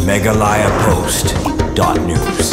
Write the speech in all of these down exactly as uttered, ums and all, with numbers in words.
Meghalaya Post dot news.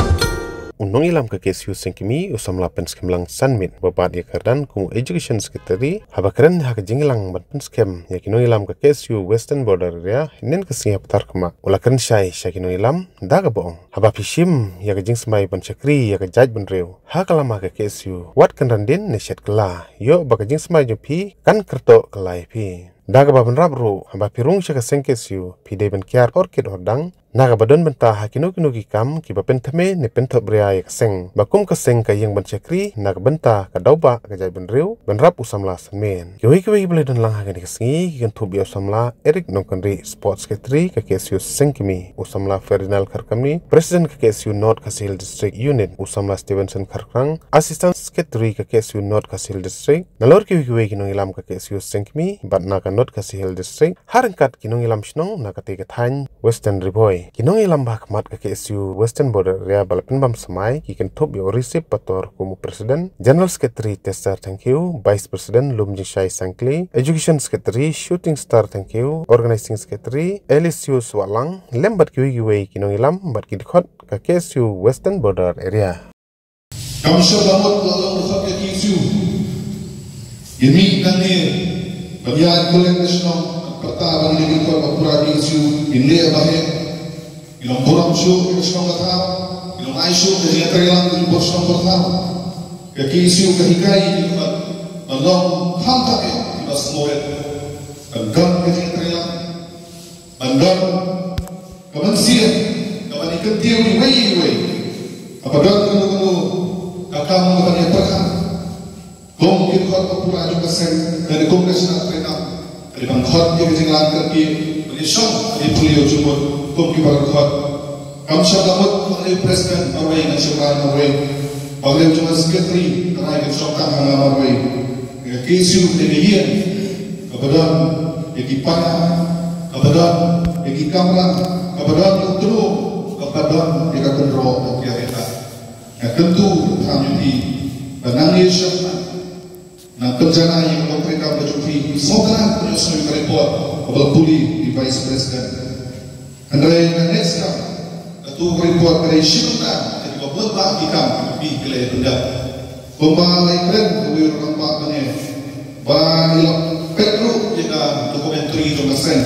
U nongïalam ka K S U Sengkmie, u samla Pynskhem Lang Sanmit, ba bat ïa ka kyrdan kum u Education Secretary, haba kren ha ka jingïalang ban pynskhem ïa ki nongïalam ka K S U Western Border Area, hynnin ka sngi ha Patharkhmah, u la kren shai sha ki nongïalam da kaba ong, haba phi shim ïa ka jingsmai ban shakri ïa ka jaitbynriew ha ka lama ka K S U, wat kynran dien ne shet kylla, ïoh ba ka jingsmai jong phi kan kyrtoh kylla ïa phi. Da kaba bynrap ruh, haba phi rung sha ka seng K S U, phi dei ban kiar orchid ordang na kaba don bynta ha kino kino ki kam kiba pynthame ne pynthopbria ïa ka seng, ba kum ka seng ka ïeng ban shakri na ka bynta ka daw ba ka jaitbynriew, bynrap u samla Sanmit. Kiwei kiwei kiba la don lang ha kane ka sngi ki kynthup ïa u samla Eric Nongkynrih, Sports Secretary ka K S U Sengkmie, u samla Ferdinand Kharkamni, President ka K S U North Khasi Hills District Unit, u samla Stevenson Kharkrang, Assistant Secretary ka K S U North Khasi Hills District, nalor kiwei kiwei ki nongïalam ka K S U Sengkmie bad na ka North Khasi Hills District, ha ryngkat ki nongïalam shnong na katei ka thaiñ Western Ri Bhoi. Ki nongïalam ba ha khmat ka K S U Western Border Area ba la pynbam samai ki kynthup ïa u Recep Pator kum u President, General Secretary Tester Thangkhiew, Vice President Lumjingshai Sangkli, Education Secretary Shooting Star Thangkhiew, Organizing Secretary Alisius Wahlang, lem bad kiwei kiwei ki nongïalam bad ki dkhot ka K S U Western Border Area. Kam shym la mut la long dkhot ka K S U. Ïa mih nangne ban ïaid kylleng ka shnong, pyrta ba ngi dei ki dkhot ba pura K S U, kin leh ba heh. Ki long burom shuh ka shnong ka thaw, ki long ai shuh ka jingïatreilang ka bor shnong bor thaw. Ka K S U ka hikai ïa ki dkhot ban long kham tang eh kiba sngewrit, ban don ka jingïatreilang, ban don ka mynsiem kaban ïa kyntiew iwei ïa iwei. Haba don kano kano ka kam kaban ïa pyrkhat, kum ki dkhot ba pura jong ka seng, lane kum ka shnat treikam, ka dei ban khot ïa ka jingïalang kyrkieh, ban ïa shong, ban ïa phylliew jingmut kum ki para dkhot. Kam shym la mut ba ka dei u president marwei ngan shim rai marwei, ba ka dei u general secretary ka rai kan shong tang ha nga marwei. Ka K S U ka dei ka ïing kaba don ïa ki paia, kaba don ïa ki kamra, kaba don ïa u tnum, kaba don ïa ka kynroh ka kiar ïa ka. Nga kyntu ka tham ïa phi ba nangne sha nang pynjanai ïa ka treikam ka jong phi, sngewtynnat ban ïohsngew ïa ka report kaba la pule i Vice President. Hynrei nga ngeit skhem, kato ka report ka dei shi bynta na kiba bun bah ki kam kiba phi ki la ïa pyndep. Kumba la ïakren da uwei u rangbah mynne, ba ngi la peit ruh ïa ka documentary jong ka seng,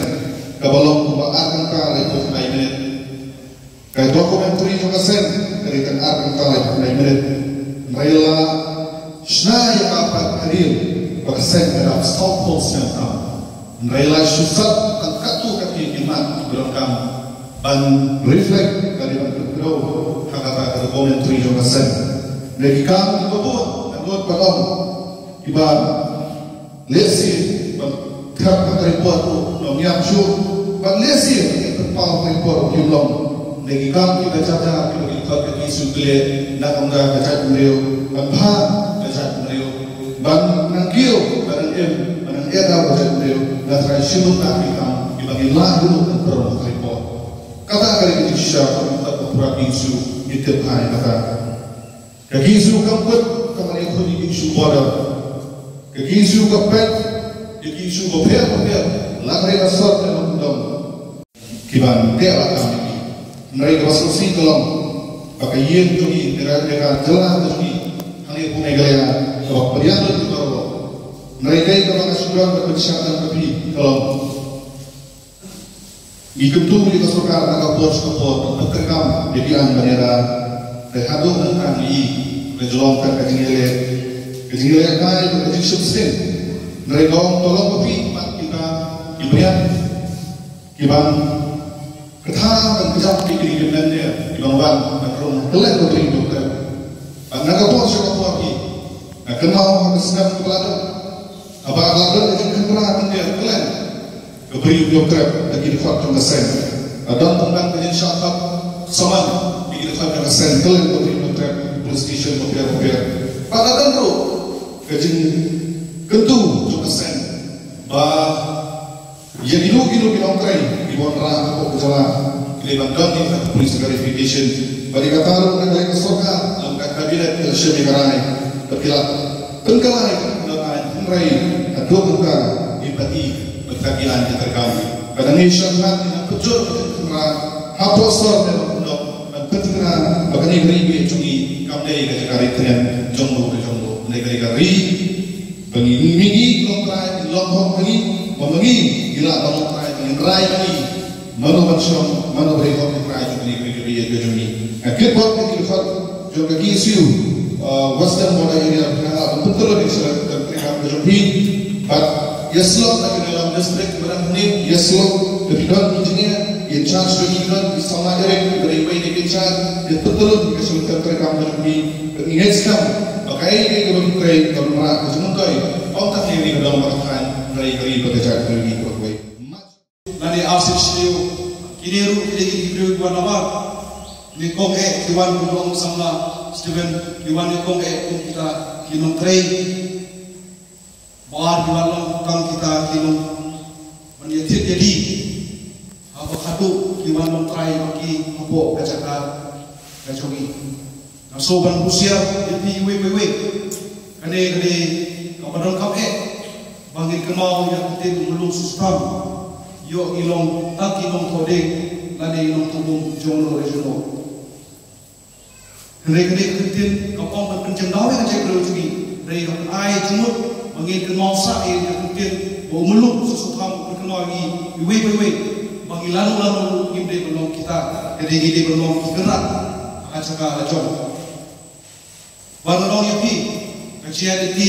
kaba long kumba ar kynta laiphew khyndai minit. Ka documentary jong ka seng ka dei tang ar kynta laiphew khyndai minit. Hynrei la shna ïa ka pat ka dei ba ka seng ka dap saw phew snem tam. Hynrei la shu sat tang katto katne ki mat kiba donkam ban reflect, ka dei ban pynkhraw ha kata ka documentary jong ka seng. Hynrei ki kam kiba bun, ka nud ba long kiba lehse ban thep ha ka report ruh ym ïam shuh, bad lehse ban pynpaw ha ka report ruh kim long. Hynrei ki kam kiba jia jia kiba ki dkhot ka K S U ki leh, na ka bynta ka jaitbynriew, ban bha ka jaitbynriew, ban nang kiew, ban nang im, ban nang eh daw ka jaitbynriew, nga tharai shi bynta ki kam kiba ngin lah ruh ban pynpaw ha ka report. Kata ka dei ka jingshisha kaba ki dkhot ba pura K S U ki tip bha ïa kata. Ka K S U kam kut ka ban ïakhun ïa ki issue border. Ka K S U ka peit ïa ki issue bapher bapher, lane ka sor ne ka kyndong, kiban teh lakam ïa ki. Hynrei kaba sngewsih ka long ba ka ïing jong ngi, ka jylla jong ngi hangne ha Meghalaya kaba pdiang lut ïa baroh. Hynrei kaei kaba nga sngewdon ban pynshai tang ïa phi ka long, ngi kyntu ïa ka sorkar na ka por sha ka por ban treikam ïa ki aiñ ban ïada. Hynrei haduh mynta ngi ïohi ba ka long tang ka jingïaleh, ka jingïaleh kai bad ka jingsheptieng. Hynrei ka ong, to long ba phi pat kita ki briew kiban kynthah ban kjap ïa kine ki hynmen hynrei kiban wan ban rung kylleng ka Bri Hynñiewtrep. Bad na ka por sha ka por hi, nga kynmaw ha ka snem kaba la dep, haba la don ka jingkhynra hynrei kylleng ka Bri Hynñiewtrep da ki dkhot jong ka seng. Ka don tang ka jingshah khot samon ïa ki dkhot jong ka seng kylleng ka Bri Hynñiewtrep, police station bapher bapher. Bad la don ruh ka jingkyntu jong ka seng ba ïa kino kino ki nongtrei kiba wanrah hapoh ka jylla ki dei ban don ïa ka police verification. Bad ïa kata ruh nga kyrpad ïa ka sorkar, lem ka cabinet, ki la shim ïa ka rai bad ki la pynkylla ïa ka, hynrei haduh mynta ngim pat i ba kita ki aiñ ki treikam. Ba dang ïa shah ngi nang pynjur ka jingkynra hapoh sor ne hapoh pyndoh ban pynthikna ba kane ka ri jong ngi kam dei ka jaka ri tyngen jong u ne jong u, ne ka dei ka ri ba ngi, ngi ngi long trai, ngi long hok ba ngi, ba ngi ngi lah ban long trai, ba ngi rai ba ngi mano ban shong, mano ba dei hok, ngi trai jong ngi, ngi ri ka jong ngi. Nga kyrpad ïa ki dkhot jong ka K S U, uh, Western Border Area, phi lah ban pyntlot ïa ka shuwa ka treikam ka jong phi. Bad ïasyllok na ki nongïalam district ba dang hangne, ïasyllok na ki don engineer, in charge jong ki don ki samla Eric, ba dei uwei na ki in charge, ïa pyntlot ïa ka shuwa ka treikam ka jong phi. Bad ngi ngeit skhem ba kaei kaei kaba phi trei ka wanrah ka jingmyntoi, ym tang ïa kane ka dong bad ka thaiñ, hynrei ka ri bad ka jaitbynriew ka kiwei. Lane arsien shiphew, kine ruh ki dei ki briew kiba nabar. Nyngkong eh ki wan kum u samla Stephen, ki wan nyngkong eh kum kita ki nongtrei. Ba ar ki wan long tang kita ki nongban ïa thied ïa die. Haba khadduh ki wan long trai bad ki hapoh ka jaka ka jong ngi. Nga sngewbha ban husiar ïa phi iwei pa iwei. Kane ka dei kaba donkam eh ba ngin kynmaw ïa ka ktien u mluh sngewsih tam. Ïoh ngi long tang ki nongthoh dieng lane nongthoh bun jong u re jong u. Hynrei kane ka ktien kam ong ban pynjyndaw ïa ka jaitbynriew jong ngi. Hynrei ka ai jingmut ba ngin kynmaw sah ïa ka ktien ba u mluh sngewsih tam u pynkynmaw ïa ngi iwei pa iwei ba ngi lano lano ruh ngim dei ban long kita, ka dei ngi dei ban long ki kynrad ha ka jaka la jong. Ban ong ïa phi, ka G I D T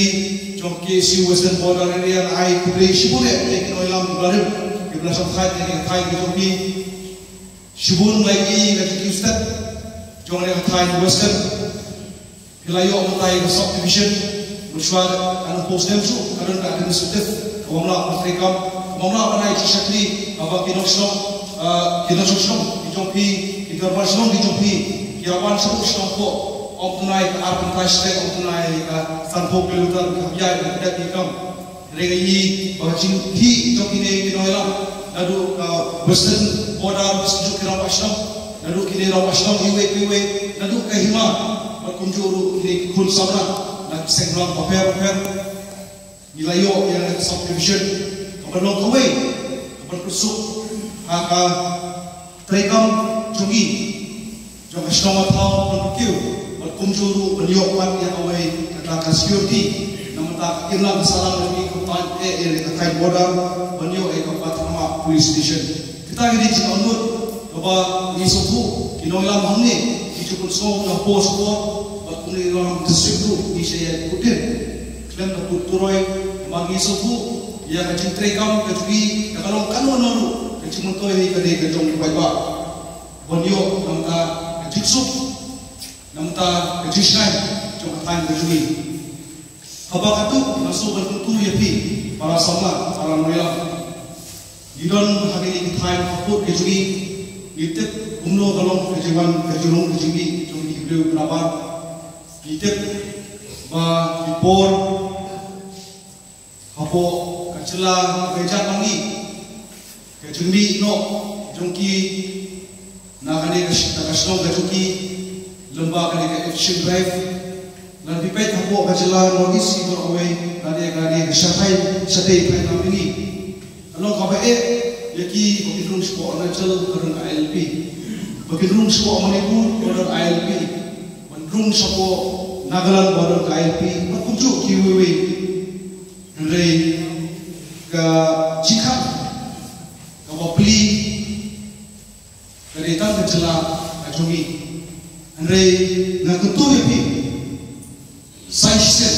jong K S U Western Border Area nga ai khublei shibun ïa ki nongïalam kiba la rim, kiba la shongthait ïa ka thaiñ ka jong phi. Shibun nga ïohi ka jingkiew stet jong ka thaiñ Western. Phi la ïoh mynta ïa ka subdivision, mynshuwa ka nang post dem shuh ka don ka administrative, ka bym lah ban treikam, ka bym lah ban ai jingshakri, haba ki nongshong, ah, ki nongshong shnong ki jong phi, ki dorbar shnong ki jong phi, ki ïa wan sha u shnong ko, ym tynrai ka arphew khyndai stek, ym tynrai ka sanphew kilometer, ka hap ïaid ka dep ki kam. Hynrei nga ïohi ba ka jingkhih jong kine ki nongïalam naduh ka Western Border, Western, ki rangbah shnong, naduh kine rangbah shnong iwei pa iwei, naduh ka hima, bad kumjuh ruh kine ki khun samla na ki seng blang bapher bapher. Ngi la ïoh ïa ka subdivision kaba long kawei kaba pynsuk ha ka treikam jong ngi, jong ka shnong ka thaw, ban kiew bad kumjuh ruh ban ïoh pat ïa kawei kata ka security. Namar kata ka imlang ka sahlang jong ngi ka ban eh ïa ka thaiñ border ban ïoh ïa ka Patharhynñiewkmie police station. Kita ki dei ki jingangnud kaba ngi sngewthuh ki nongïalam hangne ki ju pynsngew na por sha por bad kumne ki nongïalam district ruh ngi sa ïa kut dien khlem da kut turoi. Namar ngi sngewthuh ïa ka jingtreikam ka jong ngi, ïa ka long kano kano ruh ka jingmyntoi ka dei ka jong u paidbah. Ban ïoh na ka bynta ka jingsuk, na ka bynta ka jingshngaiñ jong ka thaiñ ka jong ngi. Haba katto nga sngewbha ban kyntu ïa phi para samla, para nongïalam. Ngi don ha kine ki thaiñ hapoh ka jong ngi, ngi tip kumno ka long ka jingwan ka jingrung ka jong ngi, jong ngi ki briew ki nabar. Ngi tip ba ki por hapoh ka jylla ka jong ngi, ka jingmih noh jong ki na kane ka sh-, na ka shnong ka jong ki, lyngba kane ka eviction drive. Lada phi peit hapoh ka jylla North East, ki don kawei, kane, kane ka shatai, shatai peit na ngi. Ka long kaba eh ïa ki ba kin rung shapoh Arunachal, ka don ka I L P. Ba kin rung shapoh Manipur, ka don I L P. Ban rung shapoh Nagaland, ka don ka I L P. Bad kumjuh kiwei wei. Hynrei ka jingkhang kaba plie ka dei tang ka jylla ka jong ngi. Hynrei nga kyntu ïa phi, sa shisien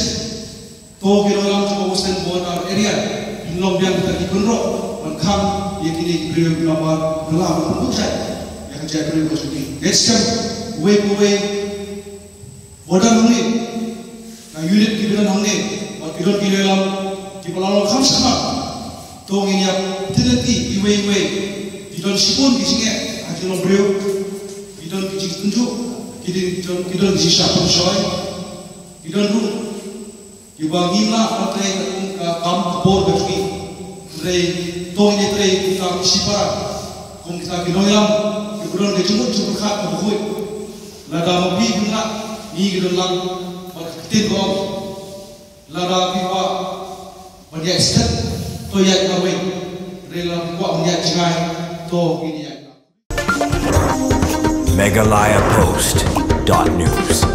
to ki nongïalam jong ka Western Border Area, phin long biang kita ki kynroh ban khang ïa kine ki briew ki nabar, ba lah ban pynbeit ïa ka jaitbynriew ka jong ngi. Ngeit skhem uwei pa uwei ba don hangne, na unit kiba don hangne, bad ki don ki nongïalam kiba la long kham shakhmat. To ngin ïa pynthikna iwei iwei. Ki don shibun ki jingeh ha ki nongbriew. Ki don ki jingtynjuh, ki don, ki don, ki don ki jingshah pynshoi. Ki don ruh kiba ngim lah ban trei katkum ka kam ka por ka jong ngi. Trei, to ngin ïa trei kum kita ki shipara, kum kita ki nongïalam kiba don ka jingmut jingpyrkhat kaba khuid. Lada ma phi phim lah, ngi ki don lang, bad ka ktien ka ong, lada phi kwah ban ïaid step, to ïaid marwei. Rela kwah ngiat jngai to ngi ngiat. Meghalaya Post dot news.